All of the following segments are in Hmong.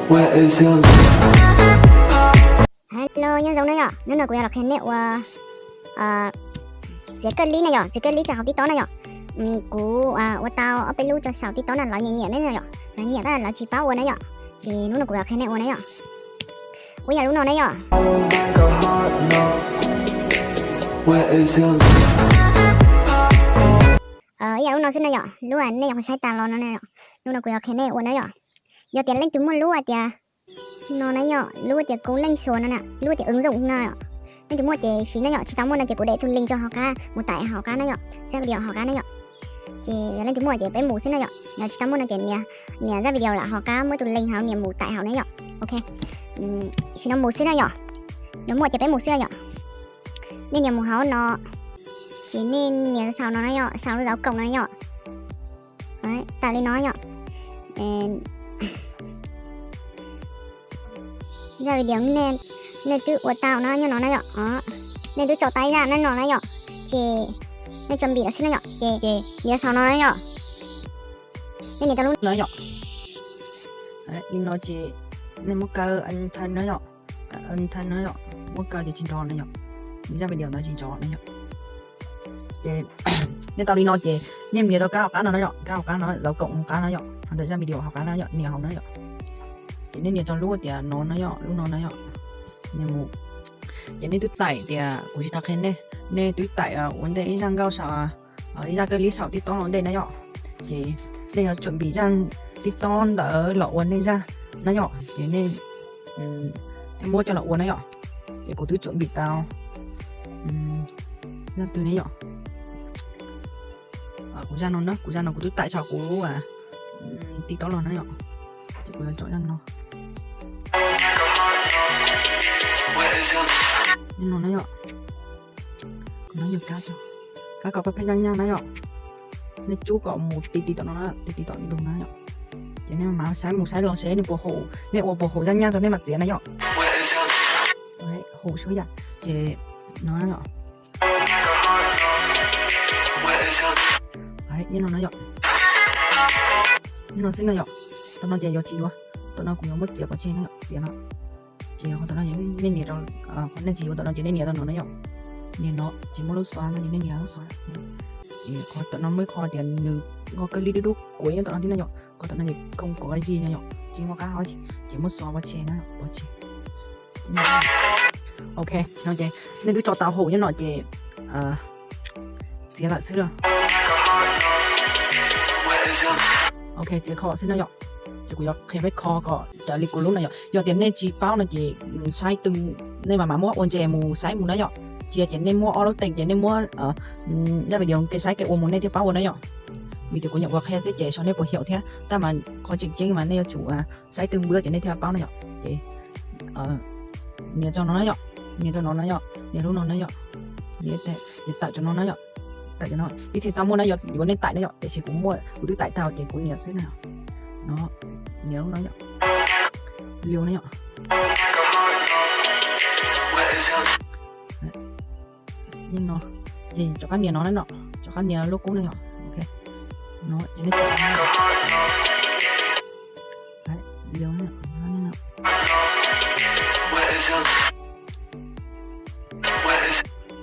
Hello, nyob zoo na yom, hnub no kuv yuav los qhia nej ua txiav kawj lib na yom, txiav kawj lib tso hauv TikTok na yom. Kuv ua tau ob peb lub tso saum TikTok na, lawv nyiam nyiam ne yom, lawv nyiam tab lawv tsis paub ua na yom, ces hnub no kuv los qhia nej ua na yom. Ua yam lub no na yom. Ib yam lub no xwb na yom, lub nej nyuam qhuav saib tas los no na yom, lub no kuv yuav qhia nej ua na yom. Yog tias leej twg muaj lub tias no na yom, lub tias koob leej suas no na, lub tias ứng dụng no, leej twg muaj ces siv na yom, tsis tau muaj no ces kuv de tus link rau hauv qab mus tải hauv qab na yom, zaj video hauv qab na yom. Ces yog leej twg muaj ces peb mus xwb na yom, yog tsis tau muaj no ces nias zaj video lawm hauv qab muaj tus link hauv, nias mus tải hauv na yom. Ok, sim no mus xwb na yom, yog muaj ces peb mus xwb yom. Nej nias mus hauv no, ces nej nias saum no na yom, saum lub dấu cộng no na yom. Tawm li no yom. Zaj video nej twb ua tau no nyob no na yom. Nej twb tso tau zaj no na yom, ces nej tso npim los xwb na yom, ces nias saum no na yom. Nej nias rau lub no yom. Li no ces nej muab kaw nthan no yom, nthan no yom, muab kaw ces tsis nrov na yom. Zaj video ntawd tsis nrov na yom. Ces nej tau li no ces nej nias rau kab hauv qab no na yom, kab hauv qab no, dấu cộng hauv qab no yom, hauv ntawm zaj video hauv qab no yom, nias hauv no yom. Ces nej nias rau lub tias no na yom, lub no na yom. Nias mus. Ces nej twb tải tias kuv tsis tau qhia nej, nej twb tải ua ntej ib zaj nkauj saum, ib zaj kawj lib saum TikTok ua ntej na yom. Ces nej yuav chuẩn bị zaj TikTok ntawd los ua nej zaj na yom. Ces nej thiaj muab coj los ua na yom. Ces kuv twb chuẩn bị tau zaj twg ne yom. Kuv zaj no na, kuv zaj no kuv twb tải saum kuv lub TikTok los na yom. Ces kuv yuav chọn zaj no. Zaj no na yom. Kuv no yog kab, kab kom pheej pheej nyaj nyaj na yom. Nej tsub kom mus ti ti tom no, ti ti tom ntug na yom. Ces nej mam saib mus saib los seb nws puas haum, nej ua puas haum zaj nyaj rau nej mam txiav na yom. Haum xwb yom. Ces no na yom. Nyob no na yom. Nyob no xwb na yom. Tom no ces yuav tsis yuav, tom no kuv yuav muab txiav pov tseg na yom, txiav no. Ces qhov tom no nej nias rau, qhov nej tsis yuav tom no ces nej nias rau no na yom. Nias no ces muaj lub xov no ces nej nias lub xov. Ces qhov tom no muaj qhov tias nws nkoj kawg li dub dub kuav nyob tom no thiab na yom. Qhov tom no ces không có cái gì na yom, tsis muaj qab hau, ces muab xov pov tseg na, pov tseg. Ok, no ces nej twb tso tau haum nyob no ces txiav lawm xwb na. Ok, txiav kho xwb na yom. Ces kuv yuav qhia peb kho kom raws li kuv lub na yom. Yog tias nej tsis paub no ces saib twg, nej mam mam muab ua ntses mus saib mus na yom. Cia ces nej muab ob lub teem ces nej muab zaj video ke saib kev ua mus nej thiaj paub ua na yom. Vim tias kuv nyuam qhuav qhia xwb ces xyov nej puas hiểu thiab, tab mas qhov tseem ceeb mas nej yuav tsum saib twg npwb ces nej thiaj paub na yom. Ces nias rau no na yom, nias rau no na yom, nias lub no na yom, nias ces tawm rau no na yom, tawm rau no. Ib txhia tau muaj na yog yuav nej tải na yom, tiam sis kuv muaj, kuv twb tải tau ces kuv nias xwb na yom. No, nias lub no yom, liu na yom. Ces rov qab nias no na no, rov qab nias lub kub na yom. Ok, no ces nej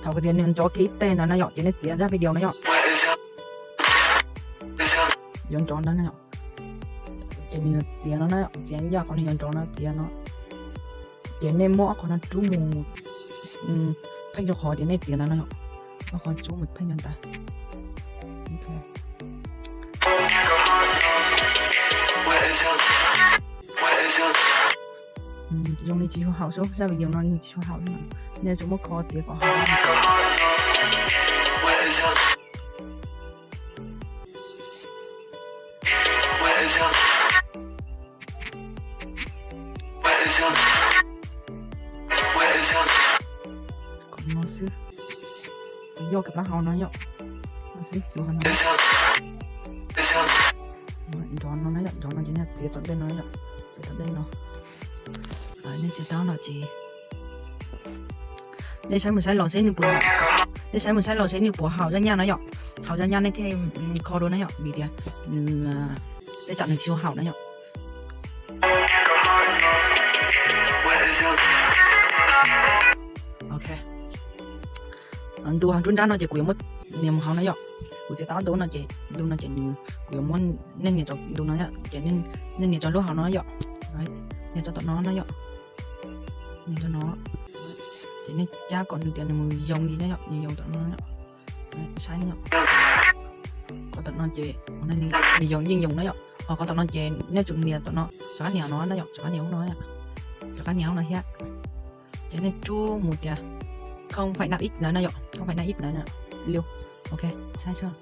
thaum tias nws ntov kiag ib teg ntawd na yom, ces nej txiav zaj video na yom. Yuav ntov ntawd na yom. Ces nws txiav no na, txiav ncaj qhov nws yuav ntov no, txiav no. Ces nej muab ob qhov no rub mus pheej rau qhov tias nej txiav ntawd no yom. Ob qhov rub mus pheej rau ntawd. Zoo li tsis tshua haum xwb, zaj video no nws tsis tshua haum li. Nej yuav tsum muab kho txiav kom haum. Kom no xwb. Yog kev pab hau no yom. No xwb, yuav hau no. Nrov no na yom, nrov no ces nej txiav tom ntej no yom, txiav tom ntej no. Nej txiav tau no ces nej saib mus saib los seb nws puas, nej saib mus saib los seb nws puas haum zaj nyaj na yom. Haum zaj nyaj nej thiaj kho dua na yom, vim tias nws tej tsam nws tsis haum na yom. Ok. Ntu hauv nruab nrab no ces kuv yuav muab nias mus hauv no yom. Kuv txiav tau ob ntu no ces ntu no ces nws, kuv yuav muab nej nias rau ntu no yom, ces nej nias rau lub hauv no yom. Nias rau tom no na yom. Nias rau no. Ces nej cab kom nws tias nws mus yoo li na yom, nws yoo tom no yom. Saib no. Qhov tom no ces nws yoo yeej yoo na yom. Ho qhov tom no ces nej tsum nias tom no, rov qab nias no na yom, rov qab nias lub no, rov qab nias lub no thiab. Ces nej rub mus tias không phẩy năm x ntawd na yom, không phẩy năm x ntawd na. Liu. Ok, saib seb.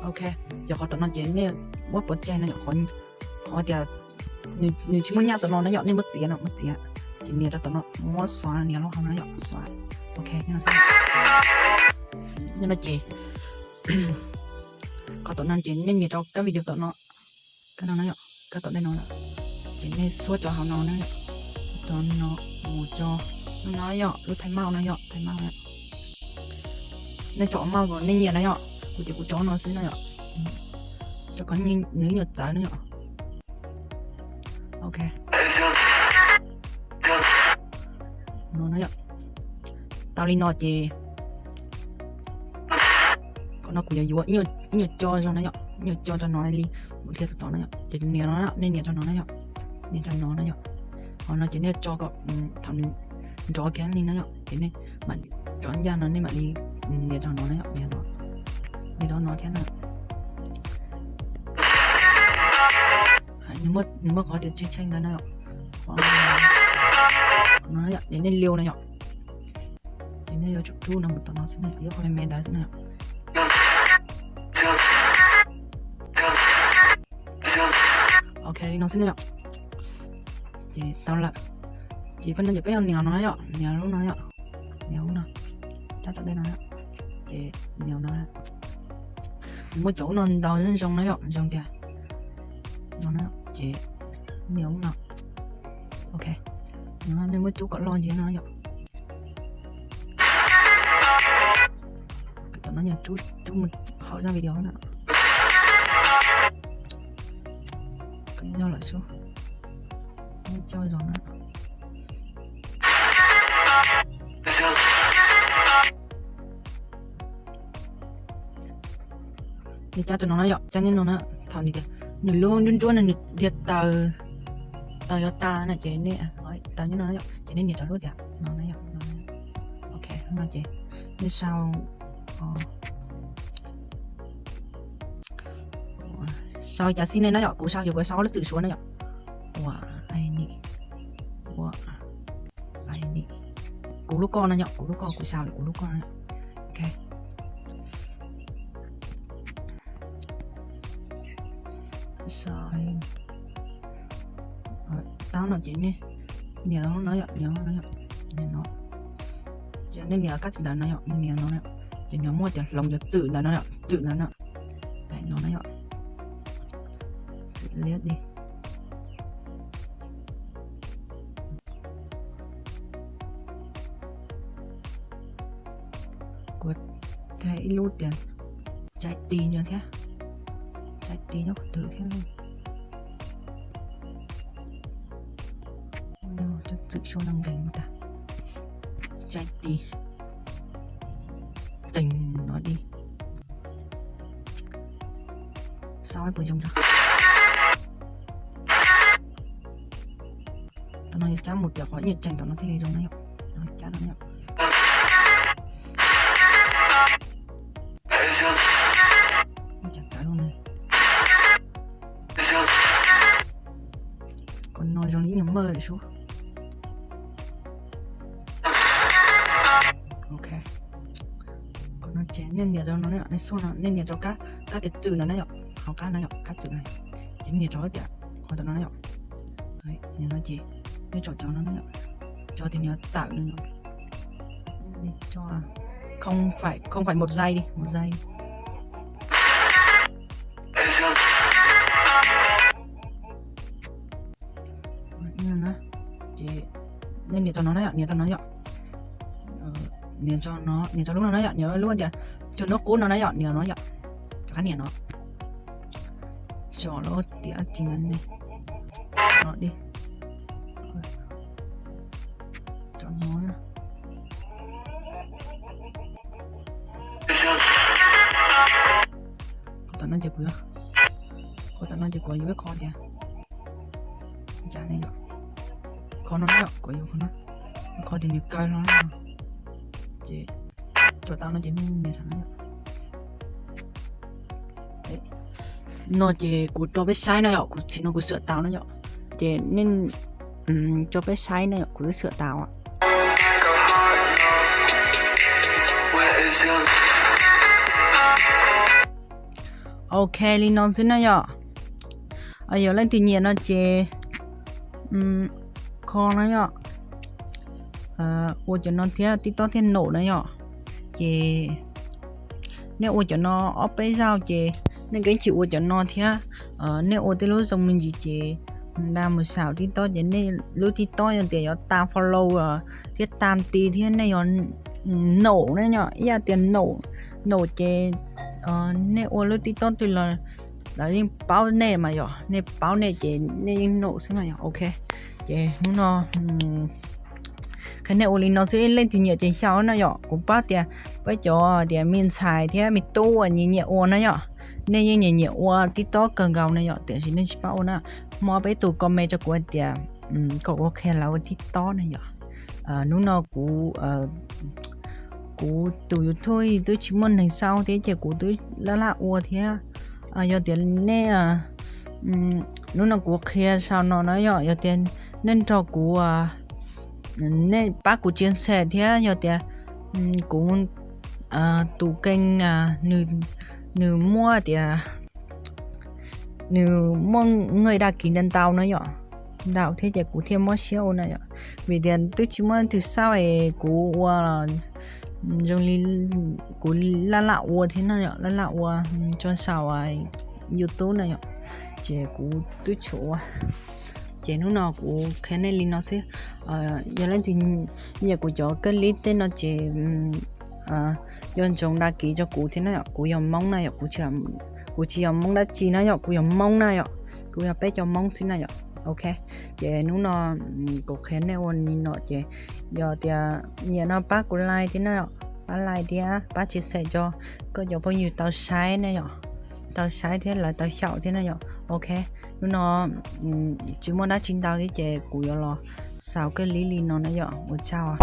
Ok, ces qhov tom no ces nej muab pov tseg na yom, qhov tias nws tsis muaj nyaj tom no na yom, nej muab txiav no, muab txiav. Ces nias rau tom no, muab xóa nias lub hauv no yom, xóa. Ok, nyob no ces qhov tom no ces nej nias rau kab video tom no, kab no na yom, kab tom ntej no, ces nej xuab cov hauv no na, cov no mus rau lub no yom, lub time out no yom, time out na. Nej tsom mouse kom nej nyiam na yom, kuv ces kuv tsom no xwb na yom, tsom kom nws nyuam txawv na yom. Ok. No na yom. Tau li no ces qhov no kuv yuav yuav ib nyuag co zog na yom, ib nyuag co rau no li, mus dhia tau tom no yom, ces nias no, nej nias rau no na yom, nias rau no na yom. Qhov no ces nej tso kom thaum nws nrov kiag li na yom, ces nej mam tso ncaj no nej mam li nias rau no na yom, nias rau no thiab na. Nws muaj qhov tias tshee tshee ntawd na yom. No yom, ces nej liu na yom. Ces nej yuav tsum rub no mus tom no xwb na yom, yuav qhov me me ntawd xwb na yom. Ok, li no xwb na yom. Ces tau lawm. Ces peb no ces peb yuav nias no yom, nias lub no yom. Nias lub no. Cab tom ntej no yom. Ces nias no. Nws muaj cov ub no ntau zoo na yom, zoo tiag. No na, ces nias lub no. Ok. Nej muab rub kom loj ntsia no yom. Tom no yog rub mus hauv zaj video na. Kom yog lawm xwb. Coj zog na. Nws cab rau no na yom, cab nyob no na, thaum nws tias nws lub ntsuab ntsuab no nws tias taws, taws yuav tas na ces nej, taws nyob no na yom, ces nej nias rau lub tias no na yom. Ok, no ces nej sau, sau cas xij nej na yom, kuv sau ces kuv sau lub xwm Suav na yom. Ua, ai ni, ua, ai ni. Kuv lub koj no yom, kuv lub koj, kuv sau lawm kuv lub koj na yom. Ok. Sau tau no ces nej nias no yom, nias no yom, nias no. Ces nej nias kab txim ntawd no yom, nias no yom, ces nws muaj tias hloov cov txwm ntawd no yom, txwm ntawd no. No na yom, txwm liab di. Kuv tag ib lub tias tsaib tis no thiab, tsaib tis nyob qhov twg thiab. Cov txwm suab no nkees tas, tsaib tis tees no di. Xav puas zoo tso. Tam no yog cab mus tias qhov ib nyuag tseem tom no thiaj li zoo na yom. Cab no yom. Cas tawv lub na. Kom no zoo li ib nyuag maj lawm sub. Ok. Kom no ces nej nias rau no, nej xub no nej nias rau kab, kab tias txwm ntawd na yom, hauv kab no yom, kab txwm no. Ces nias rau tias qhov tom no na yom. Nias no ces nej tsom cov no na yom, tso tias nws tawm no yom. Cho không phải, không phải một giây đi, một giây đi. Ces nej nias rau no na yom, nias rau no yom. Nias rau no, nias rau lub no na yom, nias lub tias cog nub qub no na yom, nias no yom. Rov qab nias no. Tso lub tiam tsis ntawd ne. Los di. Tso no. Kho tom no ces kuv, kho tom no ces kuv yuav ib qho tias, cas ne yom, qho no yom, kuv yuav qho no, qho tias nws kaw no na. Ces tso tau no ces nej nias na yom. No ces kuv rau peb saib na yom, kuv tsis no kuv xwam tau na yom. Ces nej tso peb saib na yom, kuv twb xwam tau. Ok, li no xwb na yom. Yog leej twg nyiam no ces kho na yom. Ua cov no thiab tib tob thiab naum na yom. Ces nej ua cov no ob peb zaug ces nej keeb kwm ua cov no thiab. Nej ua tej lub zoo me ntsis ces nda mus saum tib tob ces nej lub tib tob yog tias yuav tag follow thiab tag ti thiab nej yuav naum na yom, ib yam tias naum, naum ces nej ua lub tib tob twg los lawv yeej paub nej mas yom, nej paub nej ces nej yeej naum xwb mas yom. Ok, ces hnub no qhia nej ua li no xwb, leej twg nyiam ces xyaum na yom. Kuv paub tias peb cov tias me ntxhais thiab me tub uas nyiam nyiam ua na yom, nej yeej nyiam nyiam ua tib tob kawg nkaus na yom, tiam sis nej tsis paub ua na. Muaj peb tus comment rau kuv hais tias kom ua qhia lawv ua tib tob na yom. Hnub no kuv, kuv tus YouTube twb tsis muaj neeg saib thiab ces kuv twb laj laj ua thiab. Yog tias nej, hnub no kuv qhia saum no na yom, yog tias nej nrog kuv, nej pab kuv chia sẻ thiab yog tias kuv tus kênh nws muaj tias nws muaj người đăng ký ntau ntau na yom, ntau thiab ces kuv thiaj mob siab ua na yom, vim tias twb tsis muaj leej twg saib es kuv ua zoo li kuv laj laj ua thiab na yom, laj laj ua tso saum YouTube na yom, ces kuv twb tsis ua. Ces hnub no kuv qhia nej li no xwb. Yog leej twg nyiam kuv cov kab lib tej no ces nco ntsoov đăng ký rau kuv thiab na yom, kuv yog Hmoob na yom, kuv tsis yog Hmoob dab tsi na yom, kuv yog Hmoob na yom, kuv yog peb cov Hmoob xwb na yom. Ok, ces hnub no kuv qhia nej ua li no ces yog tias nyiam no pab kuv like thiab na yom, pab like thiab pab chia sẻ rau koj cov phooj ywg tau saib na yom, tau saib thiab lawv tau xyaum thiab na yom. Ok, hnub no tsis muaj dab tsi ntau thiab ces kuv yuav los xaus kab lib li no na yom, ua tsaug.